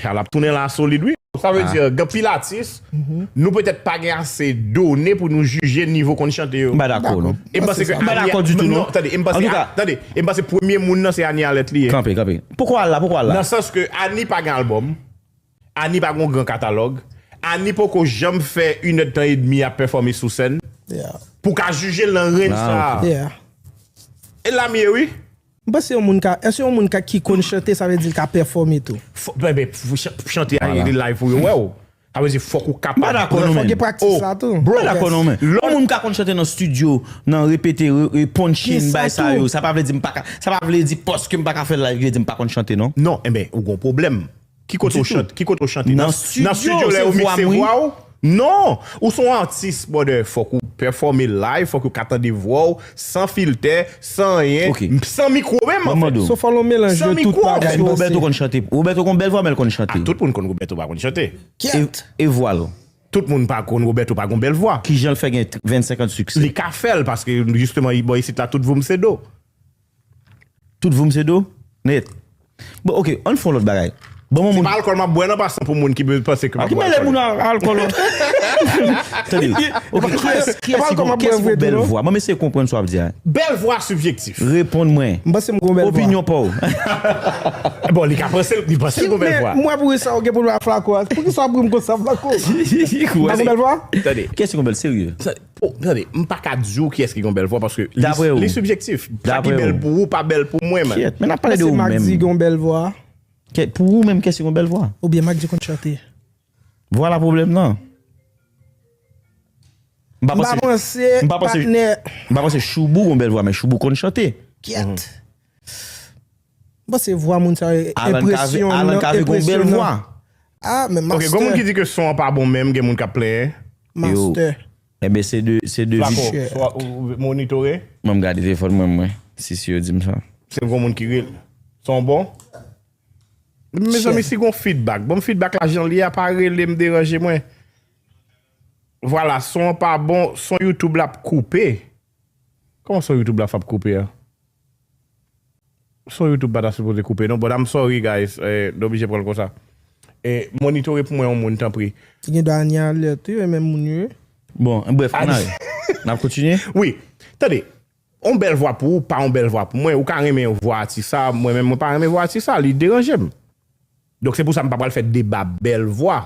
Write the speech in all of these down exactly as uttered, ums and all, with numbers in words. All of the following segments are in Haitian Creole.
L ap tounen la solid, wi. Sa vle di, gen anpil atis, nou petèt pa gen ase done pou nou jije nivo konn chante yo. M pa dakò, non. E m panse ke M pa dakò ditou, non. Tande, e m panse, tande, e m panse premye moun nan se Annie Alerte li ye. Kanpe, kanpe. Poko al la, poko al la. Nan sans ke Annie pa gen albòm, Annie pa gen yon gran katalòg, Annie poko janm fè inèdtan edmi ap pèfòme sou sèn. Pou ka jije l nan range sa. E la m ye, wi. M panse yon moun ka, èske yon moun ka, ki konn chante, sa vle di l ka pèfòme tou? Fò, ben, ben, pou chan- pou chante a rele live pou yo wè w. Sa vle di fòk ou kapab. M pa dakò non, men. Fòk gen praktis la tou. Bro, m pa dakò non, men. Yon moun ka konn chante nan studio, nan repete, re- re- punching, bay sa yo, sa pa vle di m pa ka, sa pa vle di paske m pa ka fè live, vle di m pa konn chante, non. Non, enben, ou gon pwoblèm. Ki kote w chante? Ki kote w chante? Nan studio, lè yo mikse vwa w? Non! Ou se yon atis, brother. Fòk ou pèfòme live, fòk yo ka tande vwa w, san filtè, san anyen, san mikwo menm, anfèt. San mikwo. Roberto konn chante. Roberto gon bèl vwa, men l konn chante. A, tout moun konn Roberto pa konn chante. E, e vwa l? Tout moun pa konn Roberto pa gon bèl vwa. Kijan l fè gen vennsenk an de siksè? Li ka fè l, paske, jisteman, bò isit la, tout voum se do. Tout voum se do? Nèt. Bon, ok, ann fè yon lòt bagay. Bon, se pa alkòl m ap bwè nan pasan pou moun ki panse ke m ap bwè alkòl. A ki mele moun al- alkòl? Tande, ok, kiyès, kiyès ki gon, kiyès ki gon bèl vwa? Mwen eseye konprann sa w ap di a. Bèl vwa sibjektif. Reponn mwen. M panse m gon bèl vwa. Opinyon pa w. Bon, li ka panse, li panse l gon bèl vwa. Men mwen pou sa, ou gen pou l wè Flako a. Poukisa w ap ri m konsa, Flako? M pa gon bèl vwa? Tande. Kiyès ki gon bèl, serye? Oh, tande, m pa ka di w kiyès ki gen yon bèl vwa, paske li, li sibjektif. Sa ki bèl pou ou pa bèl pou mwen, man. Kiyèt, men n ap pale de ou menm. Èske Mack D gen yon bèl vwa? Pou ou menm, kiyès ki gen yon bèl vwa? Oubyen Mack D konn chante? Vwala pwoblèm nan. M pa panse, m pa panse, m pa panse Choubou gen yon bèl vwa, men Choubou konn chante. Kiyèt. M panse vwa moun sa yo enpresyonan. Alan Cavé gon bèl vwa. Ah, men master. Ok, gon moun ki di ke son an pa bon menm, gen moun k ap plenyen. Master. Enben, se de, se de Flako, ou monitore? Mwen, m gade telefòn mwen, mwen. Si, si yo di m sa. Se gon moun ki rele. Son bon? Mezanmi, si gon feedback, ban m feedback la jan l ye a, pa rele m deranje mwen. Vwala, son an pa bon, son YouTube la ap koupe. Kòman son YouTube la ap koupe a? Son YouTube pa ta sipoze koupe non, but I'm sorry guys, eh, nou oblije pran l konsa. Eh, monitore pou mwen yon moun, tanpri. Li gen dwa ni alèt wi, e menm moun yo. Bon, bref, ann ale. N ap kontinye? Wi. Tande, yon bèl vwa pou ou, pa yon bèl vwa pou mwen. Ou ka renmen vwa atis sa, mwen menm mwen pa renmen vwa atis sa, li deranje m. Donk se pou sa m pa pral fè deba bèl vwa.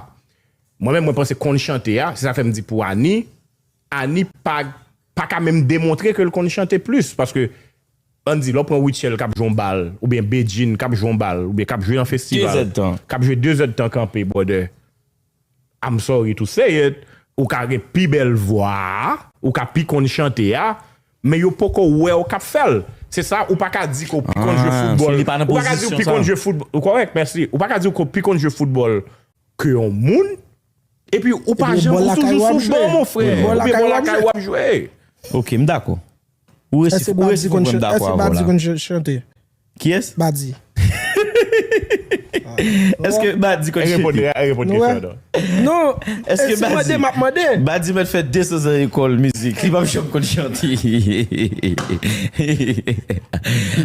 Mwen menm mwen panse konn chante a, se sa fè m di pou Annie, Annie pa, pa ka menm demontre ke l konn chante plis, paske ann di, lè w pran Rutshelle k ap jwe yon bal, oubyen Bedjine k ap jwe yon bal, oubyen k ap jwe nan festival, k ap jwe de zèdtan kanpe, brother, I'm sorry to say it, ou ka gen pi bèl vwa a, ou ka pi konn chante a, men yo poko wè w k ap fè l. Se sa, ou pa ka di ke w pi konn jwe foutbòl. Ou pa ka di w pi konn jwe foutbòl. Ou kòrèk, mèsi. Ou pa ka di w ke w pi konn jwe foutbòl ke yon moun, epi ou pa janm, ou toujou sou ban, mon frè. Oubyen bò lakay w ap jwe. Ok, m dakò. Ou resi, ou resi fè mwen dakò avè w la. Èske Badi konn ch- èske Badi konn ch- chante? Kiyès? Badi. Èske Badi konn chante? Reponn, reponn kesyon an non. Non, èske si mande, m ap mande. Badi mèt fè de san zan lekòl mizik, li p ap janm konn chante.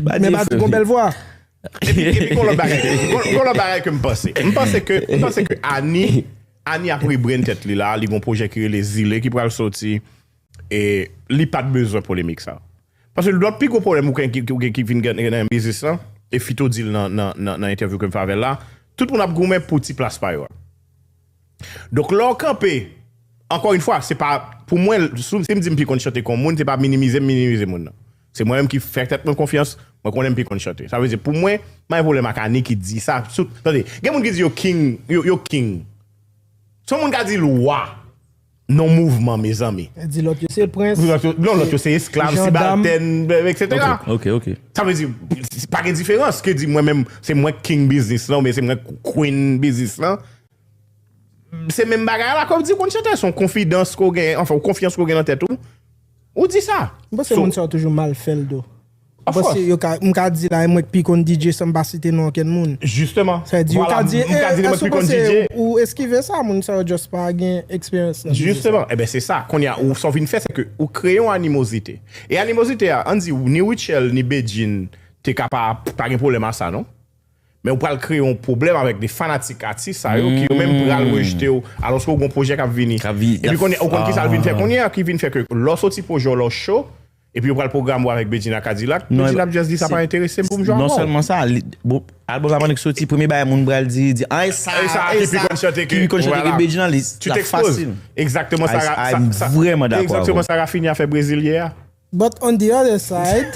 Men Badi gon bèl vwa. Epi, epi gon lòt bagay, gon, gon lòt bagay ke m panse. M panse ke, m panse ke Annie, Annie ap rebrand tèt li la, li gon pwojè ki rele Zile ki pral soti. E li pa t bezwen polemik sa. Paske lòt pi gwo pwoblèm ou gen ki, ki, ki, ki vin gen nan biznis lan, e Fito di l nan, nan, nan, nan entèvyou ke m fè avè l la, tout moun ap goumen pou ti plas pa yo a. Donk lè w kanpe, ankò yon fwa, se pa, pou mwen, si, si m di m pi konn chante ke yon moun, se pa minimize m minimize moun nan. Se mwen menm ki fè tèt mwen konfyans, mwen konnen m pi konn chante. Sa vle di, pou mwen, m pa gen pwoblèm ak Annie ki di sa. Sou, tande, gen moun ki di yo king, yo, yo king. Se yon moun ka di l wa nan mouvman, mezanmi. Di lòt yo se prens, non, lòt yo se esklav, sibaltèn, etsetera. Ok, ok. Sa vle di, pa gen diferans ke di mwen menm, se mwen k king biznis lan, oubyen se mwen k queen biznis lan. Se menm bagay la, kòm di w konn chante, se yon konfidans ke w gen, anfen, yon konfyans ke w gen nan tèt ou. Ou di sa. M panse moun sa yo toujou mal fè l do. M panse yo ka, m ka di la, e mwen k pi konn D J san m pa site non okenn moun. Jisteman. Sa vle di, yo ka di, e, èske w panse ou, ou eskive sa, moun sa yo just pa gen eksperyans nan biznis la. Jisteman. Eben, se sa. Kounye a, ou, sa w vin fè, se ke ou kreye yon animozite. E animozite a, ann di, ni Rutshelle, ni Bedjine, te ka pa, pa gen pwoblèm a sa, non? Men ou pral kreye yon pwoblèm avèk de fanatik atis sa yo ki yo menm pral rejte w alòske ou gon pwojè k ap vini. Epi kounye ou konn ki sa l vin fè kounye a ki vin fè ke lè w soti pwojè w lè w cho epi yo pral pwograme w avèk Bedjine ak Kadilak, Bedjine ap just di sa pa enterese m pou m jwe avè w. Non sèlman sa, albòm la pandan k soti premye bagay moun pral di di ay sa ki pi konn chante ke Bedjine li la fasil. Egzakteman sa Rafinha fè Brezil yè a. But on the other side,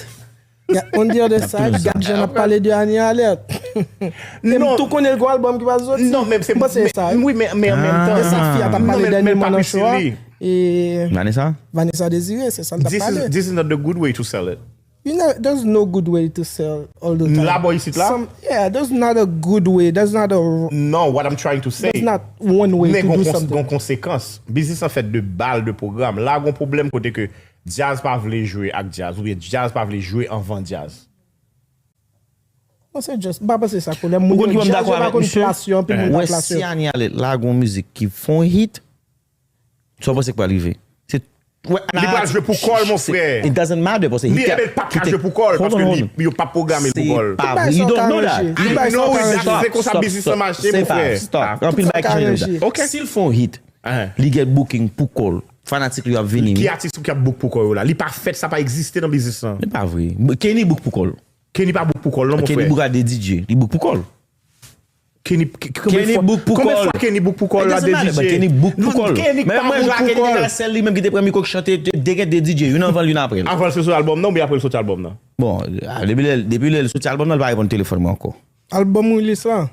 on the other side, gad jan n ap pale de Annie Alert. E m tou konnen l gon albòm ki pral soti. Non, men se. M panse sa. Wi, men an menm tan. E sa fi a t ap pale dènyèman nan show a. E. Vanessa? Vanessa Désiré, se sa l t ap pale. This is not the good way to sell it. You know, there's no good way to sell all the time. Labò isit la? Some, yeah, there's not a good way. There's not a. No, what I'm trying to say. There's not one way to do something. Men gon konsekans. Biznis an fèt de bal, de pwogram. La gon pwoblèm kote ke Djaz pa vle jwe ak djaz oubyen djaz pa vle jwe anvan djaz. Mwen se just, m pa panse sa koulè. Moun yo djaz yo pa konn plas yo, anpil moun pa plas yo. Wè si Annie Alert lagon mizik ki fon hit, sa w panse k pral rive? Se Li pral jwe pou kò l mon frè. It doesn't matter paske hit. Li pa ka jwe pou kò l paske yo p ap pwograme l pou kò l. Se pa vre. You don't know that. I know that. Se konsa biznis lan mache mon frè. Stop. Anpil bagay ki chanje la. Si l fon hit, li gen booking pou kò l. Fanatik li yo ap vini wi. Ki atis ki ap book pou kò yo la? Li pa fèt, sa pa egziste nan biznis lan. Li pa vre. Kenny book pou kò l. Kenny pa book pou kò l non mon frè. Kenny book a de DJ. Li book pou kò l. Kenny book pou kò l. Konbyen fwa Kenny book pou kò l la de DJ? Kenny book pou kò l. Kenny pa book pou kò l. Menm mwen jwe a Kenny te gen sèl li menm ki te pran mikwo k chante, te gen de DJ, youn anvan l youn apre l. Anvan l sot sou albòm nan oubyen apre l soti albòm nan? Bon, depi lè l soti albòm nan, l pa reponn telefòn mwen ankò. Albòm Willis la?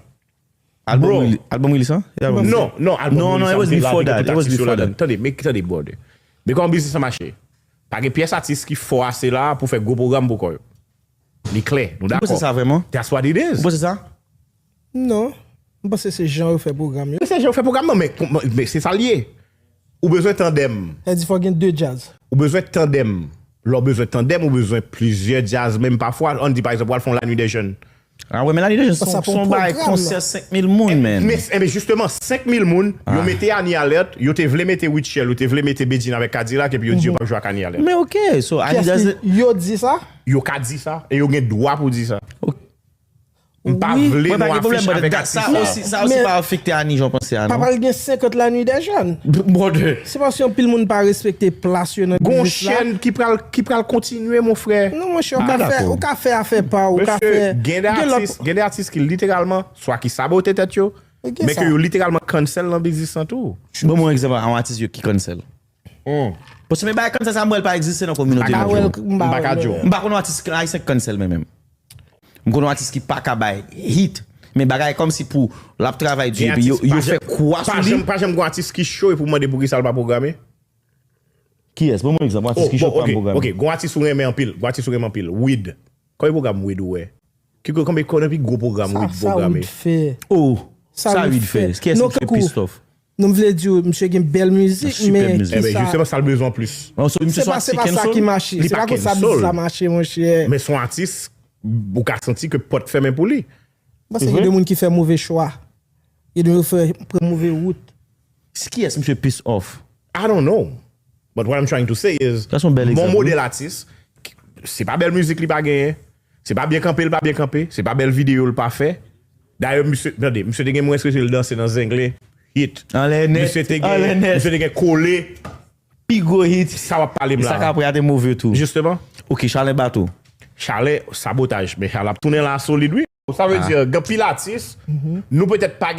Album Willy, album Willy sa? Non, non, album Willy sa. Non, non, it was before that. It was before that. Tande, men tande brother. Men kòman biznis sa mache? Pa gen pyès atis ki fò ase la pou fè gwo pwogram pou kò yo. Li klè, nou dakò. Ou panse sa vrèman? That's what it is. Ou panse sa? Non. M panse se jan yo fè pwogram yo. Se jan yo fè pwogram nan, men se sa l ye. Ou bezwen tandèm. Sa di fò gen de djaz. Ou bezwen tandèm. Lè w bezwen tandèm, ou bezwen plizyè djaz menm pafwa. Ann di pa egzanp, w al fè yon Lannuit dè Jenn. Ah ouais, men Lannuit dè Jenn se yon bagay konsè senk mil moun, man. Men, men jisteman, senk mil moun, yo mete Annie Alert, yo te vle mete Rutshelle, yo te vle mete Bedjine avèk Kadilak, epi yo di yo p ap jwe ak Annie Alert. Men ok, so Annie Alert. Yo di sa? Yo ka di sa, e yo gen dwa pou di sa. M pa vle nou afiche avèk atis sa. Sa osi pa afekte Annie jan w panse a non. Pa pral gen senkant Lannuit dè Jenn. Brother. Se paske anpil moun pa respekte plas yo nan biznis la. Gon chèn ki pral ki pral kontinye mon frè. Non monchè, ou ka fè ou ka fè afè pa w, ou ka fè. Gen de atis, gen de atis ki literalman swa ki sabote tèt yo, men ke yo literalman cancel nan biznis lan tou. Ban mwen yon egzanp yon atis yo ki cancel. Paske men bagay cancel sa m wè l pa egziste nan kominote nou. M pa ka di w. M pa konn yon atis ayisyen ki cancel men menm. M konn yon atis ki pa ka bay hit. Men bagay kòmsi pou l ap travay di epi yo, yo fè kwa sou li. Pa janm, pa janm gon atis ki cho epi w mande poukisa l pa pwograme. Kiyès? Ban m yon egzanp, yon atis ki cho k pa pwograme. Ok, gon atis ou renmen anpil, gon atis ou renmen anpil. Wid. Konbyen pwogram Wid ou wè? Ki, konbyen, konbyen pi gwo pwograme Wid pwograme? Sa Wid fè? Oh, sa Wid fè? Kiyès misye pissed off? Non, m vle di w, misye gen bèl mizik, men kisa? Ebyen, jisteman, sa l bezwen plis. Se pa, se pa sa ki mache. Se pa konsa biznis la mache, monchè. Men se yon atis, ou ka santi ke pòt fèmen pou li. M panse gen de moun ki fè move chwa. Gen de moun ki fè, pran move wout. Kiyès misye pissed off? I don't know. But what I'm trying to say is, sa se yon bèl egzanp. Yon modèl atis, se pa bèl mizik li pa genyen, se pa byen kanpe l pa byen kanpe, se pa bèl videyo l pa fè. Dayè, misye, tande, misye te gen mwens rete l danse nan Zengle, hit. Anlè nèt, anlè nèt. Misye te gen Kole. Pi gwo hit. Sa w ap pale m la. E sa k apre a te move tou. Jisteman. Ok, Chalen Bato. Chalen, sabotaj, men Chalen ap tounen la solid wi. Sa vle di, gen pil atis, nou petèt pa